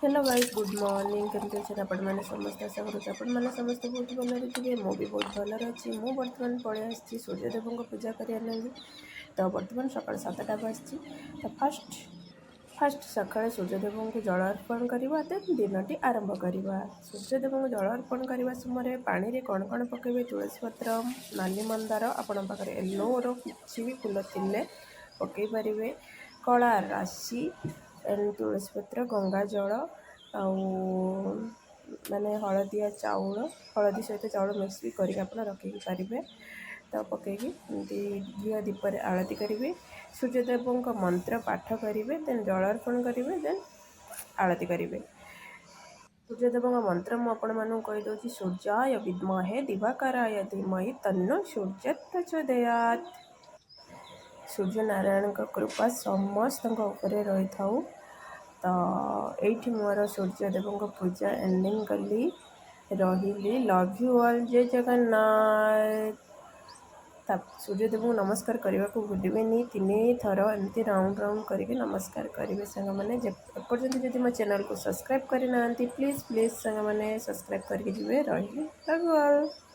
Hello guys, good morning. କେମିତି ଅଛନ୍ତି ଆପଣମାନେ ସମସ୍ତେ? ଆଶା କରୁଛି ଆପଣମାନେ ସମସ୍ତେ ବହୁତ ଭଲରେ ଥିବେ। ମୁଁ ବି ବହୁତ ଭଲରେ ଅଛି। ମୁଁ ବର୍ତ୍ତମାନ ପଳେଇ ଆସିଛି ସୂର୍ଯ୍ୟଦେବଙ୍କ ପୂଜା କରିବା ଲାଗି। ତ ବର୍ତ୍ତମାନ ସକାଳ 7ଟା ବାଜିଛି। ତ ଫାଷ୍ଟ ଫାଷ୍ଟ ସକାଳେ ସୂର୍ଯ୍ୟଦେବଙ୍କୁ ଜଳ ଅର୍ପଣ କରିବା, ଦେନ୍ ଦିନଟି ଆରମ୍ଭ କରିବା। ସୂର୍ଯ୍ୟଦେବଙ୍କୁ ଜଳ ଅର୍ପଣ କରିବା ସମୟରେ ପାଣିରେ କ'ଣ କ'ଣ ପକାଇବେ? ତୁଳସୀ ପତ୍ର, ନାଲି ମନ୍ଦାର, ଆପଣଙ୍କ ପାଖରେ ୟେଲୋର କିଛି ବି ଫୁଲ ଥିଲେ ପକାଇ ପାରିବେ, କଳା ରାଶି ଆଣ୍ଡ ତୁଳସୀ ପତ୍ର, ଗଙ୍ଗା ଜଳ ଆଉ ମାନେ ହଳଦିଆ ଚାଉଳ, ହଳଦୀ ସହିତ ଚାଉଳ ମିକ୍ସ ବି କରିକି ଆପଣ ରଖି ପାରିବେ। ତ ପକାଇକି ଏମିତି ଘିଅ ଦୀପରେ ଆଳତି କରିବେ, ସୂର୍ଯ୍ୟଦେବଙ୍କ ମନ୍ତ୍ର ପାଠ କରିବେ, ଦେନ୍ ଜଳ ଅର୍ପଣ କରିବେ, ଦେନ୍ ଆଳତି କରିବେ। ସୂର୍ଯ୍ୟଦେବଙ୍କ ମନ୍ତ୍ର ମୁଁ ଆପଣମାନଙ୍କୁ କହିଦେଉଛି: ସୂର୍ଯ୍ୟାୟ ବିଦ୍ମହେ ଦିବାକରାୟ ଧୀମହି ତନ୍ନୋ ସୂର୍ଯ୍ୟ ପ୍ରଚୋଦୟାତ୍। ସୂର୍ଯ୍ୟନାରାୟଣଙ୍କ କୃପା ସମସ୍ତଙ୍କ ଉପରେ ରହିଥାଉ। ତ ଏଇଠି ମୋର ସୂର୍ଯ୍ୟଦେବଙ୍କ ପୂଜା ଏଣ୍ଡିଙ୍ଗ କଲି। ରହିଲି, ଲଭ୍ you all, ଜୟ ଜଗନ୍ନାଥ। ତା ସୂର୍ଯ୍ୟଦେବଙ୍କୁ ନମସ୍କାର କରିବାକୁ ଭୁଲିବେନି। ତିନି ଥର ଏମିତି ରାଉଣ୍ଡ ରାଉଣ୍ଡ କରିକି ନମସ୍କାର କରିବେ। ସାଙ୍ଗମାନେ, ଯେ ଏପର୍ଯ୍ୟନ୍ତ ଯଦି ମୋ ଚ୍ୟାନେଲକୁ ସବସ୍କ୍ରାଇବ୍ କରିନାହାନ୍ତି, ପ୍ଲିଜ୍ ପ୍ଲିଜ୍ ସାଙ୍ଗମାନେ, ସବସ୍କ୍ରାଇବ୍ କରିକି ଯିବେ। ରହିଲି, ଲଭ୍ you all.